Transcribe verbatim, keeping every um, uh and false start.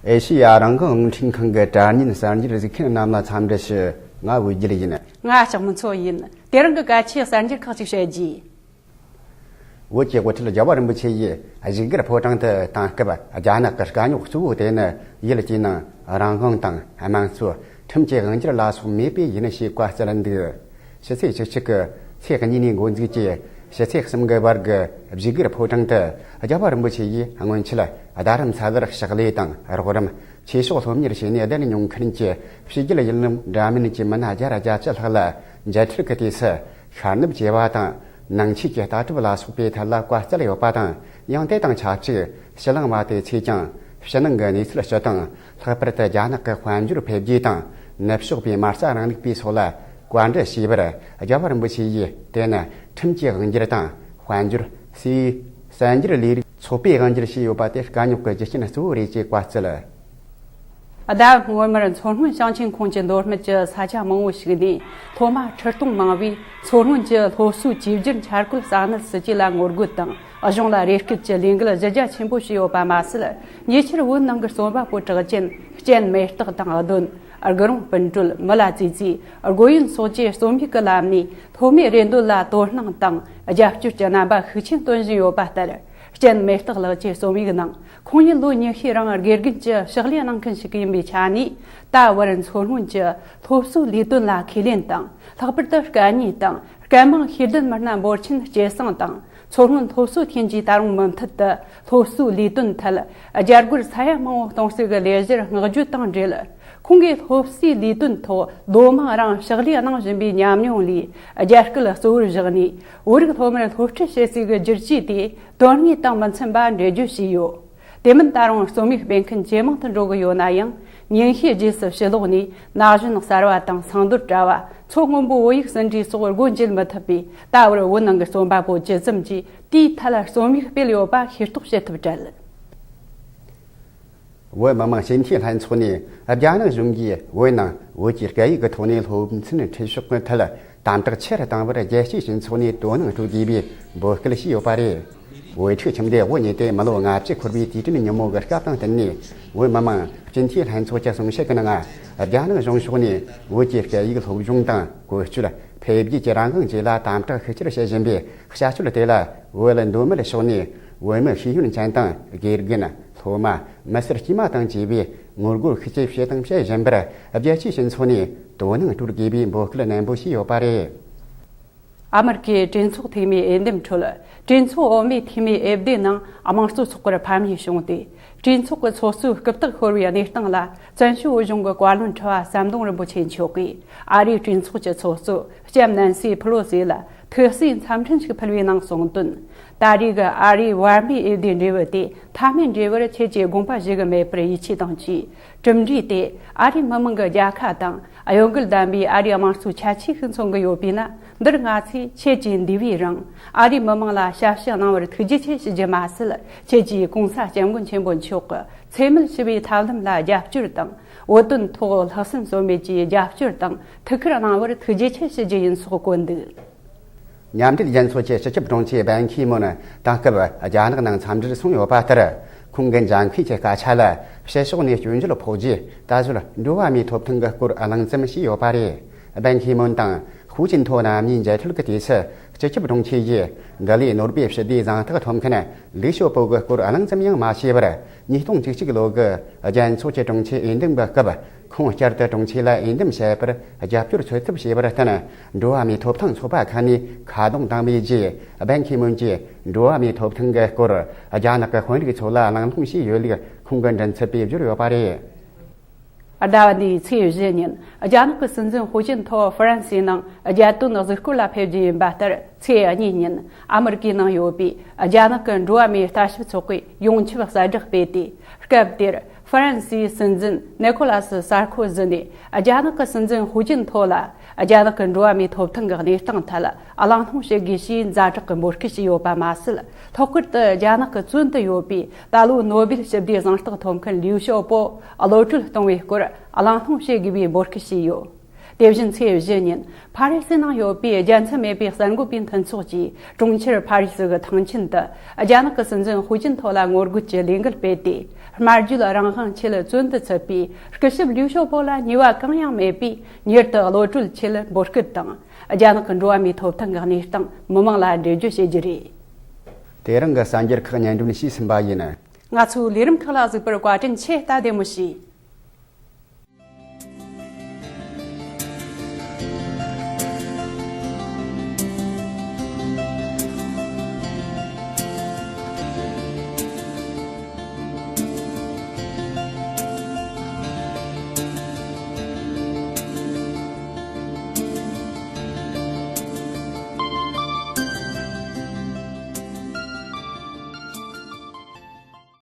ཨེ་ཤེ་ཡ་རང་དབང་རླུང་འཕྲིན་ཁང་གི་དྲ་བརྙན་གསར་འགྱུར་གཟིགས་མཁན་རྣམས་ལ་འཚམས་འདྲི་ཞུ། ང་བོད་རྒྱལ་ཡིན། ང་ལྕགས་མོ་མཚོ་ཡིན། དེ་རིང་གི་གལ་ཆེའི་གསར་འགྱུར་ཁག་ཅིག་བཤད་རྒྱུས། བོད་ཀྱི་དབུ་ཁྲིད་རྒྱལ་བ་རིན་པོ་ཆེ་ཡིས་བཞུགས་སྒར་ཕོ་བྲང་དུ་བཏང་སྐབས། རྒྱ་ནག་གི་དཀའ་རྙོག་གཙོ་བོ་དེ་ནི་ཡུལ་དེའི་ནང་རང་དབང་དང་དམངས་གཙོ། ཁྲིམས་ཀྱི་དབང་སྒྱུར་ལ་སོགས་མེད་པས་ཡིན་ཞེས་བཀའ་སྩལ་འདུག། ཕྱི་ཚེས་བཅུ་གཅིག་གི་ཚེས་གཉིས་ནས་འགོ་འཛུགས་ཀྱིས་ཕྱི་ཚེས་གསུམ་གྱི་བར་གྱི་བཞུགས་སྒར་ཕོ་བྲང་དུ། རྒྱལ་བ་རིན་པོ་ཆེ་ཡིས་སྔོན་ཆད་རྡ་རམ་ས་ལར་ཕྱག་ལས་དང་རོགས་རམ། ཆོས་ཕྱོགས་སློབ་གཉེར་བྱས་ནས་བསྡད་མྱོང་མཁན་གྱི་ཕྱི་རྒྱལ་ཡུལ་ལུང་འདྲ་མིན་གྱི་མི་སྣ་བརྒྱ་ར་བརྒྱད་ཅུ་ལྷག་ལ་མཇལ་འཕྲད་ཀྱི་དུས་སུ། ཤར་ནུབ་ཀྱི་བ་དང་ནང་ཆོས་ཀྱི་ལྟ་གྲུབ་ལ་སོགས་པའི་ཐད་ལ་བཀའ་སྩལ་ཡོད་པ་དང་། ཡང་དེ་དང་ཆབས་ཅིག་ཕྱི་གླིང་བ་དེ་ཚོས་ཀྱང་ཕྱི་ནང་གི་གནས་ཚུལ་སྤྱི་དང་། ལྷག་པར་དུ་རྒྱ་ནག་གི་དཔལ་འབྱོར་འཕེལ་རྒྱས་དང་ནུབ་ཕྱོགས་པའི་མ་རྩ་རིང་ལུགས་པའི་སོགས་ལ་བཀའ་འདྲི་ཞུས་པར། རྒྱལ་བ་རིན་པོ་ཆེ་ཡིས་དེ་ནི་ཁྲིམས་ཀྱི་དབང་སྒྱུར་དང་། དཔལ་འབྱོར། སའི་གསར་འགྱུར་ལས་རིགས་ཚོགས་པས་དབང་སྒྱུར་བྱས་ཡོད་པ་དེ་དཀའ་རྙོག་གི་རྒྱུ་རྐྱེན་གཙོ་བོ་རེད་ཅེས་བཀའ་སྩལ། ཟླ་སྔོན་མར་མཚོ་སྔོན་ཞིང་ཆེན་ཁོངས་ཀྱི་མདོ་སྨད་ཀྱི་ས་ཆ་མང་བོ་ཞིག་ནས་སློབ་མ་ཁྲི་སྟོང་མང་བས་མཚོ་སྔོན་གྱི་སློབ་གསོའི་བཅོས་བསྒྱུར་འཆར་འགོད་ས་གནས་སྲིད་ཇུས་ལ་ངོ་རྒོལ་དང་། གཞུང་ལ་རེ་སྐུལ་གྱི་ལས་འགུལ་གཞི་རྒྱ་ཆེན་པོ་བྱས་ཡོད་པ་མ་ཟད། ཉེ་ཆར་བོད་ནང་གི་རྩོམ་པ་པོ་གྲགས་ཅན་ལྕམ་མེ་སྟག་དང་གདོན། དགུ་རོང་སྤུན་གྲོལ། མི་ལ་ཙི་ཙི། སྒོ་ཡོན་སོགས་ཀྱི་རྩོམ་ཡིག་གི་ལམ་ནས་སློབ་མའི་རེ་འདོད་ལ་དོ་སྣང་དང་རྒྱབ་སྐྱོར་གྱི་རྣམ་པ་ཤུགས་ཆེན་སྟོན་བཞིན་ཡོད་པ་ལྟར། ལྕམ་མེ་སྟག་ལགས་ཀྱི་རྩོམ་ཡིག་ནང་ཁོང་ཉིད་ལོ་ཉི་ཤུའི་རིང་དགེ་རྒན་གྱི་ཕྱག་ལས་གནང་མཁན་ཞིག་ཡིན་པའི་ཆ་ནས། ད་བར་མཚོ་སྔོན་གྱི་སློབ་གསོའི་ལས་དོན་ལ་ཁས་ལེན་དང་། ལྷག་པར་དུ་སྐད་གཉིས་དང་སྐད་མང་ཤེས་ལྡན་མི་སྣ་འབོར་ཆེན་སྐྱེད་སྲིང་དང་། མཚོ་སྔོན་སློབ་གསོ་ཐོན་རྗེས་ད་རུང་མུ་མཐུད་དུ་སློབ་གསོའི་ལས་དོན་ཐད་རྒྱ་སྒོར་ས་ཡ་མང་བོ་གཏོང་སྲིད་ཀྱི་ལས་གཞིར་བསྔགས་བརྗོད་དང་འབྲེལ། ཁོང་གིས་སློབ་གསོའི་ལས་དོན་ཐོག་ལོ་མང་རིང་ཕྱག་ལས་གནང་བཞིན་པའི་ཉམས་མྱོང་ལས། རྒྱ་སྐད་གཙོ་བོར་བཞག་ནས་བོད་རིགས་སློབ་མར་སློབ་ཁྲིད་བྱེད་སའི་རྒྱུ་ཆས་དེ་དོན་དངོས་དང་མི་འཚམ་པ་འགྲེལ་བརྗོད་བྱས་ཡོད། དེ་མིན་ད་རུང་རྩོམ་ཡིག་སྤེལ་མཁན་ཇེ་མང་དུ་འགྲོ་གི་ཡོད་ན་ཡང་། ཉིན་ཤས་རྗེས་སུ་ཕྱི་ལོགས་ནས་ན་གཞོན་གསར་བ་དང་། སིལ་འདོར་གྲྭ་བ། མཚོ་སྔོན་པོའི་བོད་ཡིག་ཟིན་བྲིས་སོགས་སྒོ་འབྱེད་མི་ཐུབ་པས། ད་བར་བོད་ནང་གི་རྩོམ་པ་པོ་ཇི་ཙམ་གྱིས་དེའི་ཐད་རྩོམ་ཡིག་སྤེལ་ཡོད་པ་ཤེས་རྟོགས་བྱེད་ཐུབ་བྲལ། བོད་མི་མང་སྤྱི་འཐུས་ལྷན་ཚོགས་ནས་རྒྱ་ནག་གཞུང་གིས་བོད་ནང་བོད་ཀྱི་སྐད་ཡིག་གི་ཐོག་ནས་སློབ་ཚན་ཁྲིད་ཕྱོགས་ཀྱི་ཐད་དམ་དྲག་ཆེ་རུ་གཏང་བར་རྒྱལ་སྤྱིའི་སྤྱི་ཚོགས་ནས་དོ་སྣང་སྤྲོད་དགོས་པའི་འབོད་སྐུལ་བྱས་ཡོད་པ་རེད། བོད་ཕྲུག་ཁྱིམ་སྡེ་དབུ་བརྙེས་ཏེ་མི་ལོ་ལྔ་བཅུ་འཁོར་བའི་དུས་དྲན་ཉིན་མོ་གི་སྐབས་དང་བསྟུན་ནས། བོད་མི་མང་སྤྱི་འཐུས་ལྷན་ཚོགས་ཀྱི་གསུང་བཤད་ཀྱི་ནང་། རྒྱ་ནག་གཞུང་ཕྱོགས་ནས་བོད་ཀྱི་སྐད་ཡིག་སློབ་སྦྱོང་དང་བཀོལ་སྤྱོད། འཕེལ་རྒྱས་ཀྱི་རང་དབང་བཅས་ལ་དམ་དྲག་ཤུགས་ཆེར་བྱེད་བཞིན་པའི་བྱ་སྤྱོད་དེ་ལ། བོད་མདོ་སྨད་ཕྱོགས་ནས་བོད་མི་ཤེས་ཡོན་ཅན་དང་། དགེ་རྒན། སློབ་མ། མི་སེར་དཀྱུས་མ་དང་བཅས་པས་ངོ་རྒོལ་ཤུགས་ཆེ་བྱས་དང་བྱེད་བཞིན་པར། རྒྱལ་སྤྱིའི་སྤྱི་ཚོགས་ནས་དོ་སྣང་སྤྲོད་དགོས་པའི་འབོད་སྐུལ་ནན་པོ་བྱས་ཡོད་པ་རེད། ཨ་མི་རི་ཀའི་གྲོས་ཚོགས་འཐུས་མིའི་འོས་འདེམས་ཁྲོད། གྲོས་ཚོགས་འོག་མའི་འཐུས་མིའི་འོས་བསྡུ་ནང་དམངས་གཙོ་ཚོགས་པར་ཕམ་ཉེས་བྱུང་སྟེ། གྲོས་ཚོགས་ཀྱི་ཚོགས་གཙོའི་རྐུབ་སྟེགས་ཤོར་བའི་གནས་སྟངས་ལ། བཙན་བྱོལ་བོད་གཞུང་གི་བཀའ་བློན་ཁྲི་པ་ཟམ་གདོང་རིན་པོ་ཆེ་མཆོག་གིས་ཨ་རིའི་གྲོས་ཚོགས་ཀྱི་ཚོགས་གཙོ་ལྕམ་ནན་སི་ཕི་ལོ་སི་ལ་ཐུགས་གསོའི་འཚམས་འཕྲིན་ཞིག་ཕུལ་བའི་ནང་གསུངས་དོན། ད་རེས་ཀྱི་ཨ་རིའི་བར་མའི་འོས་བསྡུའི་འབྲས་བུ་དེ་མཐའ་མའི་འབྲས་བུར་ཁྱེད་ཀྱིས་དགོངས་པ་བཞེས་ཀྱི་མེད་པར་ཡིད་ཆེས་དང་བཅས། གྲུབ་འབྲས་དེ་ཨ་རིའི་མི་མང་གི་རྒྱལ་ཁ་དང་གཡོ་འགུལ་ལྡན་པའི་ཨ་རིའི་དམངས་གཙོའི་ཁྱད་ཆོས་ཤིག་མཚོན་གྱི་ཡོད་པས་ན། འདིར་ང་ཚོས་ཁྱེད་ཀྱི་འདས་པའི་རིང་ཨ་རིའི་མི་མང་ལ་ཞབས་ཞུ་གནང་བར་ཐུགས་རྗེ་ཆེ་ཞུ་རྒྱུ་མ་ཟད། ཁྱེད་ཀྱིས་༸གོང་ས་༸སྐྱབས་མགོན་ཆེན་པོ་མཆོག་གི་འཚེ་མེད་ཞི་བའི་ཐབས་ལམ་ལ་རྒྱབ་སྐྱོར་དང་། བོད་དོན་ཐོག་ལྷག་བསམ་ཟོལ་མེད་ཀྱིས་རྒྱབ་སྐྱོར་དང་ཐུགས་ཁུར་གནང་བར་ཐུགས་རྗེ་ཆེ་ཞུ་རྒྱུ་ཡིན་སོགས་བཀོད་འདུག། མཉམ་འབྲེལ་རྒྱལ་ཚོགས་ཀྱི་སྤྱི་ཁྱབ་དྲུང་ཆེ་བན་ཁི་མོན་དེང་སྐབས་རྒྱ་ནག་ནང་འཚམས་འདྲིར་སོང་ཡོད་པ་ལྟར། ཁོང་གི་མཇལ་ཁའི་གི་སྐད་ཆ་ལ་ཕྱི་ཕྱོགས་ནས་སྐྱོན་བརྗོད་ཕོག་རྗེས། ད་གཟོད་འགྲོ་བ་མིའི་ཐོབ་ཐང་གི་སྐོར་གླེང་ཙམ་བྱས་ཡོད་པ་རེད། བན་ཁི་མོན་དང་ཧུའུ་ཅིན་ཐོ་རྣམ་གཉིས་མཇལ་འཕྲད་ཀྱི་དུས་སུ། སྤྱི་ཁྱབ་དྲུང་ཆེ་ཡིས་འདི་ལོའི་ནོ་སྦེལ་ཞི་བདེའི་གཟེངས་རྟགས་ཐོབ་མཁན་ལི་ཞོ་པོ་གི་སྐོར་གླེང་ཙམ་ཡང་མ་བྱས་པར། ཉིས་སྟོང་བཅུ་གཅིག་ལོ་གི་རྒྱལ་ཚོགས་ཀྱི་དྲུང་ཆེ་འོས་འདེམས་པའི་སྐབས། ཁོང་བསྐྱར་དུ་དྲུང་ཆེ་ལ་འོས་འདེམས་བྱས་པར་རྒྱབ་སྐྱོར་འཚོལ་ཐབས་བྱས་པར་བརྟེན། འགྲོ་བ་མིའི་ཐོབ་ཐང་ཚོགས་པ་ཁག་ནས་ཁ་རྡུང་བཏང་བའི་རྗེས། བན་ཁི་མོན་གྱིས་འགྲོ་བ་མིའི་ཐོབ་ཐང་གི་སྐོར་རྒྱ་ནག་གི་དཔོན་རིགས་ཚོ་ལ་གླེང་སློང་བྱས་ཡོད་ལུགས་ཁོང་གི་མགྲིན་ཚབ་པས་བརྗོད་ཡོད་པ་རེད། ཟླ་བ་འདིའི་ཚེས་བཞི་ཉིན་རྒྱ་ནག་གི་སྲིད་འཛིན་ཧུའུ་ཅིན་ཐོ་ཧྥ་རན་སིའི་ནང་རྒྱལ་དོན་གཟིགས་སྐོར་ལ་ཕེབས་རྒྱུ་ཡིན་པ་ལྟར། ཚེས་གཉིས་ཉིན་ཨ་མི་རི་ཀའི་ནང་ཡོད་པའི་རྒྱ་ནག་གི་འགྲོ་བ་མིའི་ལྟ་ཞིབ་ཚོགས་པས་ཡོངས་ཁྱབ་གསལ་བསྒྲགས་སྤེལ་ཏེ། སྐབས་དེར་ཧྥ་རན་སིའི་སྲིད་འཛིན་ནི་ཀོ་ལ་སི་སར་ཁོ་ཟི་ནས་རྒྱ་ནག་གི་སྲིད་འཛིན་ཧུའུ་ཅིན་ཐོ་ལ་རྒྱ་ནག་གི་འགྲོ་བ་མིའི་ཐོབ་ཐང་གི་གནས་སྟངས་ཐད་གླེང་སློང་བྱེད་དགོས་ཞེས་ཛ་དྲག་གི་འབོད་སྐུལ་བྱས་ཡོད་པ་མ་ཟད། ལྷག་པར་དུ་རྒྱ་ནག་གི་བཙོན་དུ་ཡོད་པའི་ད་ལོའི་ནོ་སྦེལ་ཞི་བདེའི་གཟེངས་རྟགས་ཐོབ་མཁན་ལིའུ་ཞའོ་པོ་གློད་གྲོལ་གཏོང་བའི་སྐོར་གླེང་སློང་བྱེད་དགོས་པའི་འབོད་སྐུལ་བྱས་ཡོད། དེ་བཞིན་ཚེས་བཞི་ཉིན་ཕ་རི་སི་ནང་ཡོད་པའི་རྒྱལ་མཚམས་མེད་པའི་གསར་འགོད་པའི་མཐུན་ཚོགས་ཀྱིས་གྲོང་ཁྱེར་ཕ་རི་སི་གི་ཐང་ཆེན་དུ་རྒྱ་ནག་གི་སྲིད་འཛིན་ཧུའུ་ཅིན་ཐོ་ལ་ངོ་རྒོལ་གྱི་ལས་འགུལ་སྤེལ་ཏེ། སྨྲ་བརྗོད་རང་དབང་ཆེད་བཙོན་དུ་ཚུད་པའི་སྐུ་ཞབས་ལིའུ་ཞའོ་པོ་ལ་ཉེས་པ་གང་ཡང་མེད་པས་མྱུར་དུ་གློད་གྲོལ་ཆེད་འབོད་སྐུལ་དང་། རྒྱ་ནག་གི་འགྲོ་བ་མིའི་ཐོབ་ཐང་གི་གནས་སྟངས་མི་མང་ལ་འགྲེལ་བརྗོད་བྱེད་རྒྱུ་རེད། དེ་རིང་གི་གསར་འགྱུར་ཁག་སྙན་སྒྲོན་ཞུས་ཟིན་པ་ཡིན། ང་ཚོའི་ལས་རིམ་ཁག་ལ་གཟིགས་པར་བཀའ་དྲིན་ཆེ། སྟབས་བདེ་མོ་བྱོས།